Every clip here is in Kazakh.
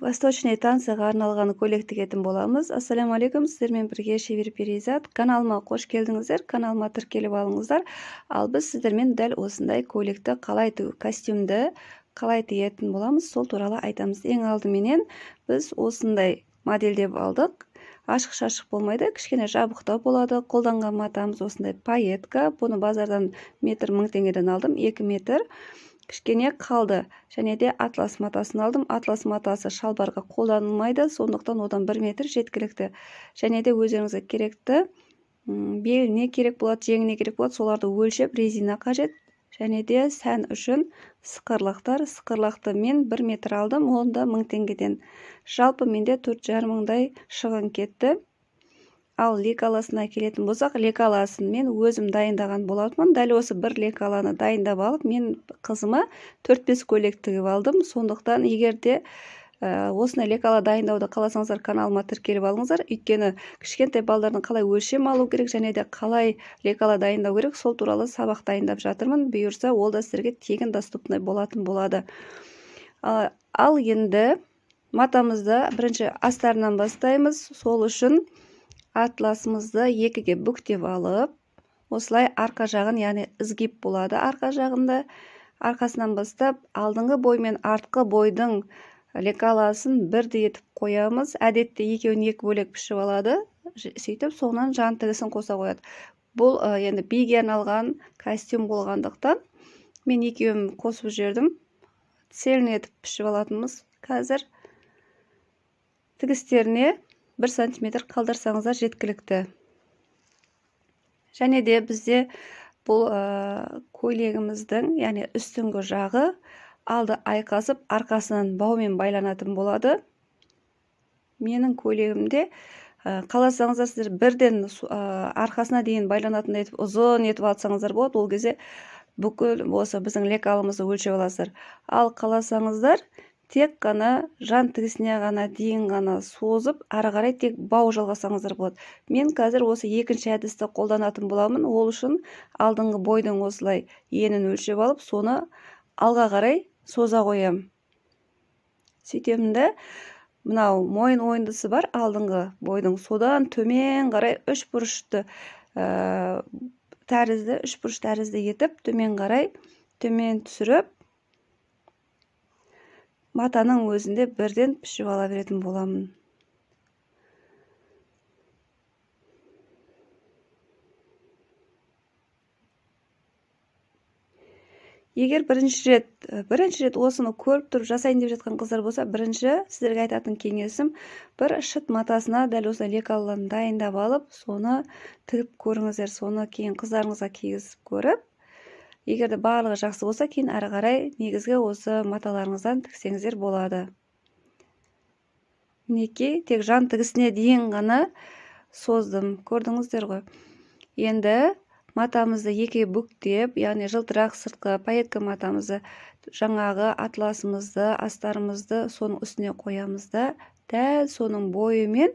Восточный танцыға арналған көйлек тігетін боламыз. Ассаляму алейкум, сіздермен бірге Шебер Перизат. Каналыма қош келдіңіздер, каналыма тіркеліп алыңыздар. Ал біз сіздермен дәл осындай көйлекті қалай тігу, костюмді қалай тігетін боламыз, сол туралы айтамыз. Ең алдыменен біз осындай модельдеп алдық. Ашық шашық болмайды, кішкене жабықтау болады. Қолданған матамыз осындай пайетка. Бұны базардан метр 1000 теңгеден алдым, 2 метр. Кішкене қалды. Және де атлас матасын алдым. Атлас матасы шалбарға қолданылмайды, сондықтан одан 1 метр жеткілікті. Және де өздеріңізге керекті, беліне керек болады, жеңіне керек болады, соларды өлшеп резина қажет. Және де сән үшін сықырлақтар. Сықырлақты мен 1 метр алдым, оны да 1000 теңгеден. Жалпы менде төрт жарым мыңдай шығын кетті. Ал лекаласына келетін болсақ, лекаласын мен өзім дайындаған болатынмын. Дәл осы бір лекаланы дайындап алып, мен қызыма төрт-бес көйлек тігіп алдым. Сондықтан егер де осындай лекала дайындауды қаласаңыздар, каналыма тіркеліп алыңыздар. Өйткені кішкентай балдардың қалай өлшем алу керек және де қалай лекала дайындау керек, сол туралы сабақ дайындап жатырмын. Бұйырса, ол да сіздерге тегін доступный болатын болады. Ал енді матамызды бірінші астарынан бастаймыз. Сол үшін атласымызды екіге бүктеп алып, осылай арқа жағын, яғни изгиб болады арқа жағында, арқасынан бастап алдыңғы бой мен артқы бойдың лекаласын бірдей етіп қоямыз. Әдетте екеуін екі бөлек пішіп алады, сөйтіп соңынан жан тігісін қоса қояды. Бұл енді биге арналған костюм болғандықтан мен екеуін қосып жібердім. Цельный етіп пішіп алатынбыз. Қазір тігістеріне 1 сантиметр қалдырсаңыздар жеткілікті. Және де бізде бұл көйлегіміздің, яғни үстіңгі жағы алды айқасып, арқасынан баумен байланатын болады. Менің көйлегімде, қаласаңыздар сіздер бірден арқасына дейін байланатындай етіп ұзын етіп алсаңыздар болады. Ол кезде бүкіл осы біздің лекалымызды өлшеп аласыздар. Ал қаласаңыздар тек қана жан тігісіне ғана дейін ғана созып, ары қарай тек бау жалғасаңыздар болады. Мен қазір осы екінші әдісті қолданатын боламын. Ол үшін алдыңғы бойдың осылай енін өлшеп алып, соны алға қарай соза қоямын. Сөйтемін де, мынау мойын ойындысы бар алдыңғы бойдың, содан төмен қарай үш бұрышты тәрізді, үш бұрыш тәрізді етіп төмен қарай төмен түсіріп, матаның өзінде бірден пішіп ала беретін боламын. Егер бірінші рет осыны көріп тұрып жасайын деп жатқан қыздар болса, бірінші сіздерге айтатын кеңесім, бір шыт матасына дәл осылай лекаланы дайындап алып, соны тігіп көріңіздер, соны кейін қыздарыңызға кигізіп көріп, егер де барлығы жақсы болса, кейін әрі қарай негізгі осы маталарыңыздан тіксеңіздер болады. Мінекей, тек жан тігісіне дейін ғана создым, көрдіңіздер ғой. Енді матамызды екіге бүктеп, яғни жылтырақ сыртқы пайетка матамызды, жаңағы атласымызды, астарымызды соның үстіне қоямыз да, дәл соның бойымен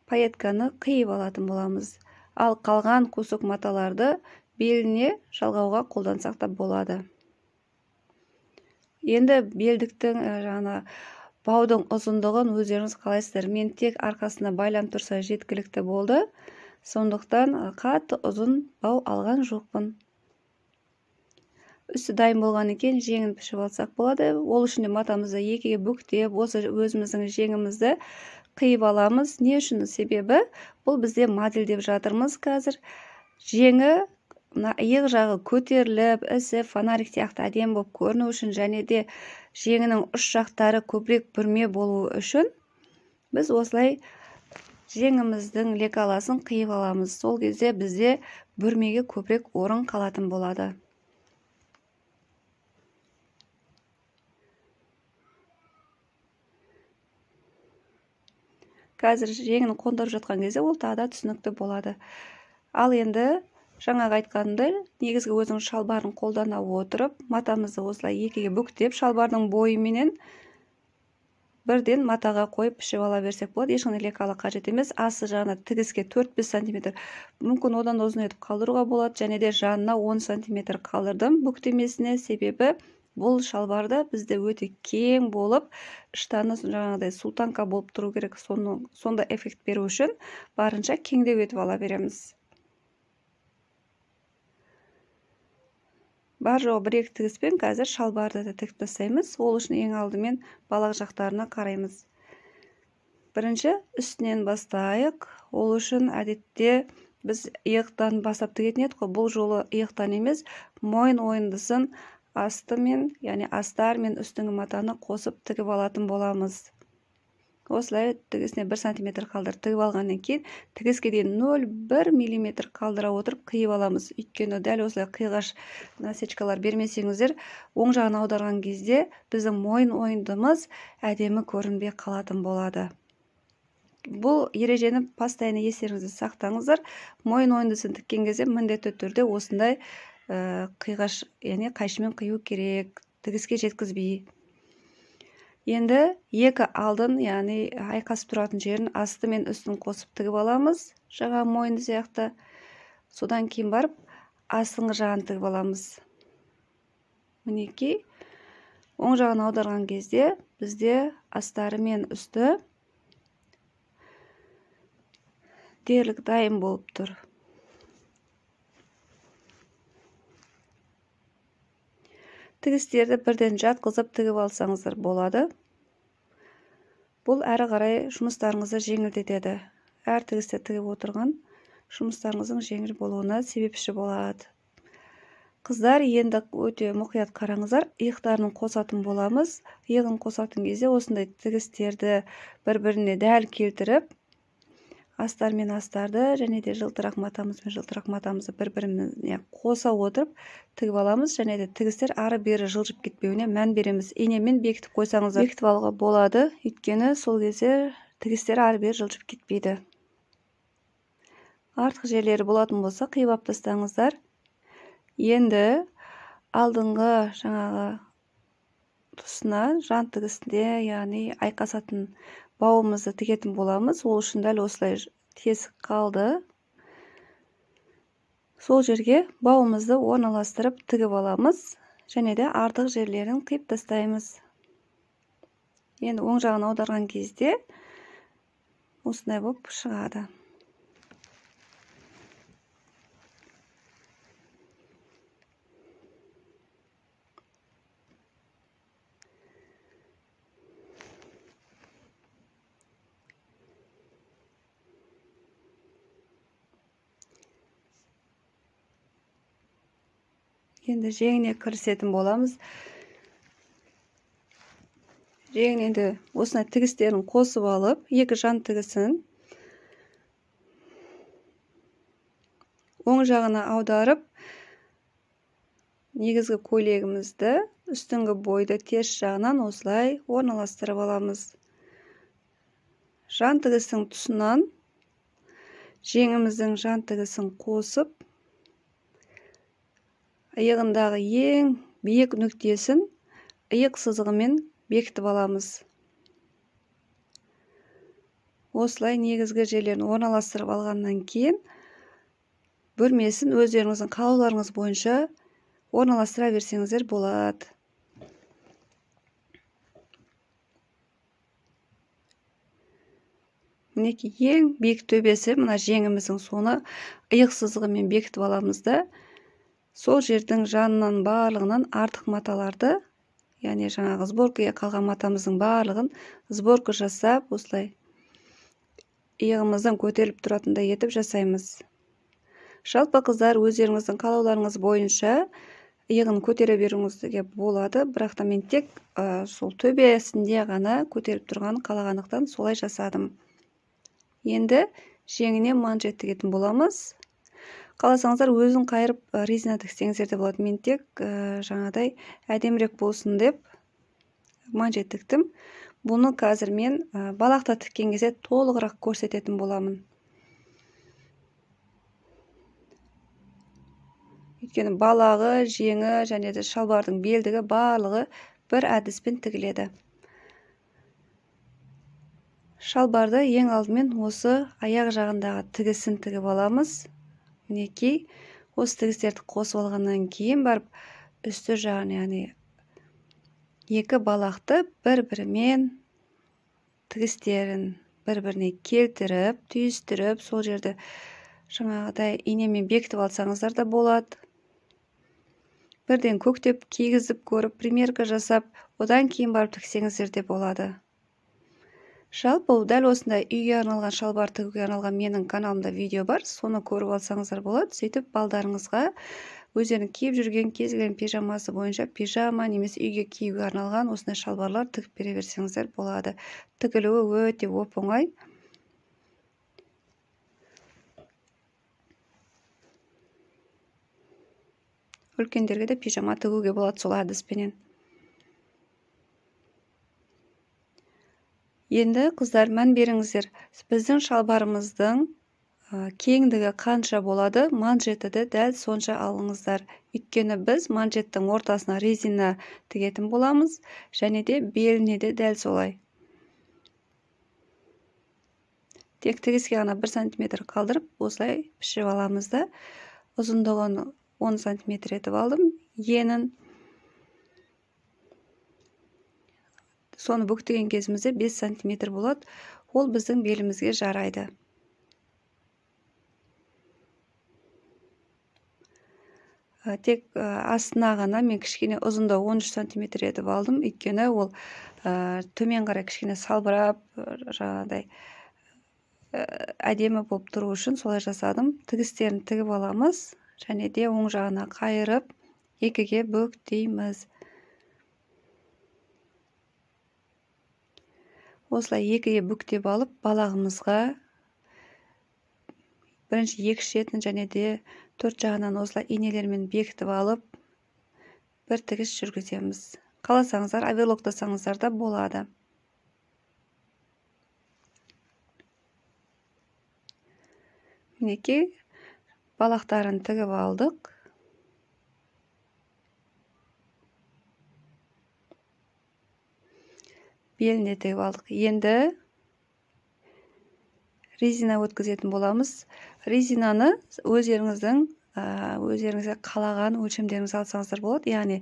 пайетканы қиып алатын боламыз. Ал қалған кусок маталарды беліне жалғауға қолдансақ та болады. Енді белдіктің, жаңа баудың ұзындығын өздеріңіз қалайсыздар. Мен тек арқасына байланып тұрса жеткілікті болды. Сондықтан қатты ұзын бау алған жоқпын. Үсті дайын болған екен, жеңін пішіп алсақ болады. Ол үшін де матамызды екіге бүктеп, осы өзіміздің жеңімізді қиып аламыз. Не үшін? Себебі бұл бізде модель деп жатырмыз қазір. Жеңі мына иық жағы көтеріліп, ісі фонарик сияқты әдемі болып көріну үшін және де жеңінің ұш жақтары көбірек бүрме болуы үшін біз осылай жеңіміздің лекаласын қиып аламыз. Сол кезде бізде бүрмеге көбірек орын қалатын болады. Қазір жеңін қондырып жатқан кезде ол тағы да түсінікті болады. Ал енді жаңағы айтқанымдай, негізгі өзінің шалбарын қолдана отырып, матамызды осылай екіге бүктеп, шалбардың бойыменен бірден матаға қойып пішіп ала берсек болады. Ешқандай лекала қажет емес. Асты жағына тігіске төрт-бес сантиметр, мүмкін одан да ұзын етіп қалдыруға болады. Және де жанына 10 сантиметр қалдырдым бүктемесіне, себебі Бұл шалбарда бізде өте кең болып, ыштаны жаңағыдай султанка болып тұру керек. Сонда эффект беру үшін барынша кеңдеу етіп ала береміз. Бар жоғы бір екі тігіспен қазір шалбарды да тігіп тастаймыз. Ол үшін ең алдымен балақ жақтарына қараймыз. Бірінші үстінен бастайық. Ол үшін әдетте біз иықтан бастап тігетін едік қой. Бұл жолы иықтан емес, мойын ойындысын асты мен, яғни астар мен үстіңгі матаны қосып тігіп алатын боламыз. Осылай тігісіне 1 сантиметр қалдырып тігіп алғаннан кейін тігіске дейін 0,1 миллиметр қалдыра отырып қиып аламыз. Өйткені дәл осылай қиғаш насечкалар бермесеңіздер, оң жағын аударған кезде біздің мойын ойындымыз әдемі көрінбей қалатын болады. Бұл ережені постоянно естеріңізде сақтаңыздар. Мойын ойындысын тіккен кезде міндетті түрде осындай қиғаш, яғни қайшымен қию керек, тігіске жеткізбей. Енді екі алдын, яғни айқасып тұратын жерін асты мен үстін қосып тігіп аламыз, жаңа мойын сияқты. Содан кейін барып астыңғы жағын тігіп аламыз. Мінекей, оң жағын аударған кезде бізде астары мен үсті дерлік дайын болып тұр. Тігістерді бірден жатқызып тігіп алсаңыздар болады. Бұл әрі қарай жұмыстарыңызды жеңілдетеді. Әр тігісті тігіп отырған жұмыстарыңыздың жеңіл болуына себепші болады. Қыздар, енді өте мұқият қараңыздар, иықтарын қосатын боламыз. Иығын қосатын кезде осындай тігістерді бір-біріне дәл келтіріп, астар мен астарды және де жылтырақ матамыз бен жылтырақ матамызды бір-біріне қоса отырып тігіп аламыз. Және де тігістер ары-бері жылжып кетпеуіне мән береміз. Инемен бекітіп қойсаңыздар бекітіп алуға болады, өйткені сол кезде тігістер ары-бері жылжып кетпейді. Артық жерлері болатын болса қиып алып тастаңыздар. Енді алдыңғы жаңағы тұсына жан тігісінде, яғни айқасатын бауымызды тігетін боламыз. Ол үшін дәл осылай тесік қалды. Сол жерге бауымызды орналастырып тігіп аламыз. Және де артық жерлерін қиып тастаймыз. Енді оң жағын аударған кезде осындай болып шығады. Енді жеңіне кірісетін боламыз. Жеңін енді осындай тігістерін қосып алып, екі жан тігісін оң жағына аударып, негізгі көйлегімізді үстіңгі бойды теріс жағынан осылай орналастырып аламыз. Жан тігісінің тұсынан жеңіміздің жан тігісін қосып, иығындағы ең биік нүктесін иық сызығымен бекітіп аламыз. Осылай негізгі жерлерін орналастырып алғаннан кейін бөлмесін өздеріңіздің қалауларыңыз бойынша орналастыра берсеңіздер болады. Мінекей ең биік төбесі мына жеңіміздің, соны иық сызығымен бекітіп аламыз да, сол жердің жанынан барлығынан артық маталарды, яғни жаңағы сборкаға қалған матамыздың барлығын сборка жасап, осылай иығымыздан көтеріліп тұратындай етіп жасаймыз. Жалпы қыздар, өздеріңіздің қалауларыңыз бойынша иығын көтере беруіңізге болады, бірақ та мен тек сол төбесінде ғана көтеріп тұрғанын қалағандықтан солай жасадым. Енді жеңіне манжет тігетін боламыз. Қаласаңыздар өзін қайырып резина тіксеңіздер де болады. Мен тек жаңағыдай әдемірек болсын деп манжет тіктім. Бұны қазір мен балақта тіккен кезде толығырақ көрсететін боламын. Өйткені балағы, жеңі және де шалбардың белдігі барлығы бір әдіспен тігіледі. Шалбарды ең алдымен осы аяқ жағындағы тігісін тігіп аламыз. Мінекей, осы тігістерді қосып алғаннан кейін барып үсті жағын, яғни Екі балақты бір-бірімен тігістерін бір-біріне келтіріп, түйістіріп, сол жерді жаңағыдай инемен бекітіп алсаңыздар да болады. Бірден көктеп кигізіп көріп, примерка жасап, одан кейін барып тіксеңіздер де болады. Жалпы дәл осындай үйге арналған шалбар тігуге арналған менің каналымда видео бар, соны көріп алсаңыздар болады. Сөйтіп балдарыңызға өздерінің киіп жүрген кез келген пижамасы бойынша пижама немесе үйге киюге арналған осындай шалбарлар тігіп бере берсеңіздер болады. Тігілуі өте оп-оңай. Үлкендерге де пижама тігуге болады сол әдіспенен. Енді қыздар, мән беріңіздер. Біздің шалбарымыздың кеңдігі қанша болады, манжеті де дәл сонша алыңыздар. Өйткені біз манжеттің ортасына резина тігетін боламыз, және де беліне де дәл солай. Тек тігіске ғана 1 сантиметр қалдырып, осылай пішіп аламыз да. Ұзындығын 10 сантиметр етіп алдым, енін. Соны бүктеген кезімізде 5 сантиметр болады. Ол біздің белімізге жарайды. Тек астына ғана мен кішкене ұзындығы 13 сантиметр етіп алдым. Өйткені ол төмен қарай кішкене салбырап, жаңағыдай әдемі болып тұру үшін солай жасадым. Тігістерін тігіп аламыз. Және де оң жағына қайырып, екіге бүктейміз. Осылай екіге бүктеп алып, балағымызға бірінші екі шетін және де төрт жағынан осылай инелермен бекітіп алып, бір тігіс жүргіземіз. Қаласаңыздар, оверлоктасаңыздар да болады. Мінекей, балақтарын тігіп алдық. Беліне тігіп алдық. Енді резина өткізетін боламыз. Резинаны өздеріңізге қалаған өлшемдеріңізді алсаңыздар болады. Яғни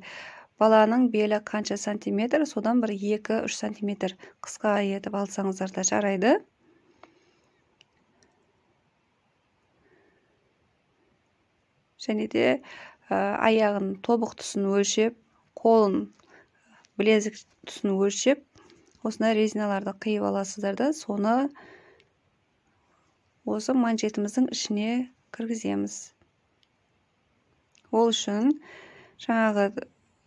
баланың белі қанша сантиметр, содан бір екі-үш сантиметр қысқа етіп алсаңыздар да жарайды. Және де аяғын тобық тұсын өлшеп, қолын білезік тұсын өлшеп, осындай резиналарды қиып аласыздар да, соны осы манжетіміздің ішіне кіргіземіз. Ол үшін жаңағы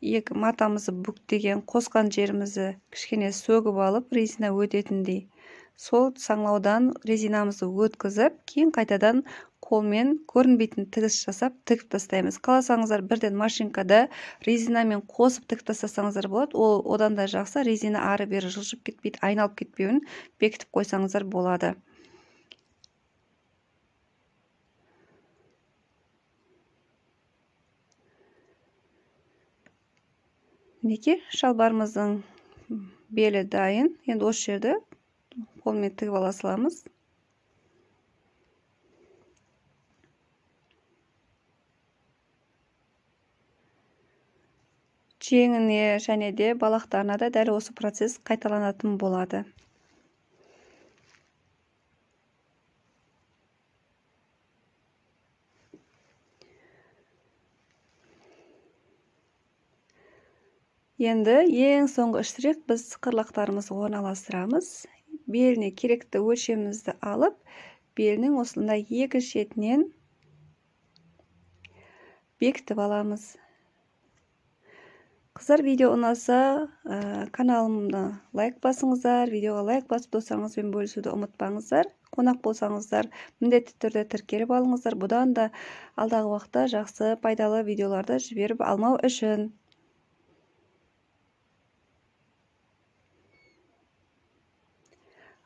екі матамызды бүктеген, қосқан жерімізді кішкене сөгіп алып, резина өтетіндей сол саңлаудан резинамызды өткізіп, кейін қайтадан қолмен көрінбейтін тігіс жасап тігіп тастаймыз. Қаласаңыздар бірден машинкада резинамен қосып тігіп тастасаңыздар болады. Ол одан да жақсы, резина ары бері жылжып кетпейді, айналып кетпеуін бекітіп қойсаңыздар болады. Мінекей, шалбарымыздың белі дайын. Енді осы жерді қолмен тігіп ала саламыз. Жеңіне және де балақтарына да дәл осы процесс қайталанатын болады. Енді ең соңғы штрих, біз сықырлақтарымызды орналастырамыз. Беліне керекті өлшемімізді алып, белінің осындай екі шетінен бекітіп аламыз. Қыздар, видео ұнаса, каналымды лайк басыңыздар, видеоға лайк басып достарыңызбен бөлісуді ұмытпаңыздар. Қонақ болсаңыздар, міндетті түрде тіркеліп алыңыздар. Бұдан да алдағы уақытта жақсы пайдалы видеоларды жіберіп алмау үшін.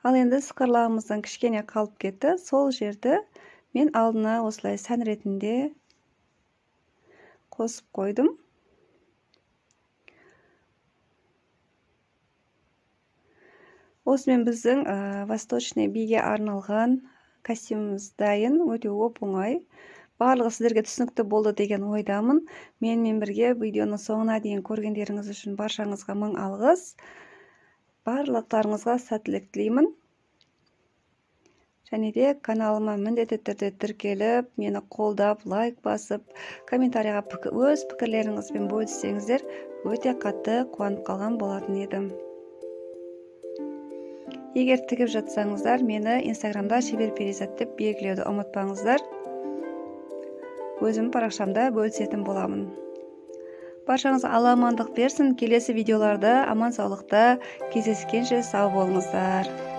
Ал енді сықырлағымыздан кішкене қалып кетті. Сол жерді мен алдына осылай сән ретінде қосып қойдым. Осымен біздің восточный биге арналған костюміміз дайын, өте оп-оңай. Барлығы сіздерге түсінікті болды деген ойдамын. Менімен бірге видеоның соңына дейін көргендеріңіз үшін баршаңызға мың алғыс. Барлықтарыңызға сәттілік тілеймін. Және де каналыма міндетті түрде тіркеліп, мені қолдап, лайк басып, комментарийға өз пікірлеріңізбен бөліссеңіздер, өте қатты қуанып қалған болатын едім. Егер тігіп жатсаңыздар, мені Инстаграмда «Шебер Перизат» деп белгілеуді ұмытпаңыздар. Өзім парақшамда бөлісетін боламын. Баршаңызға Алла амандық берсін. Келесі видеоларда аман саулықта кездескенше, сау болыңыздар.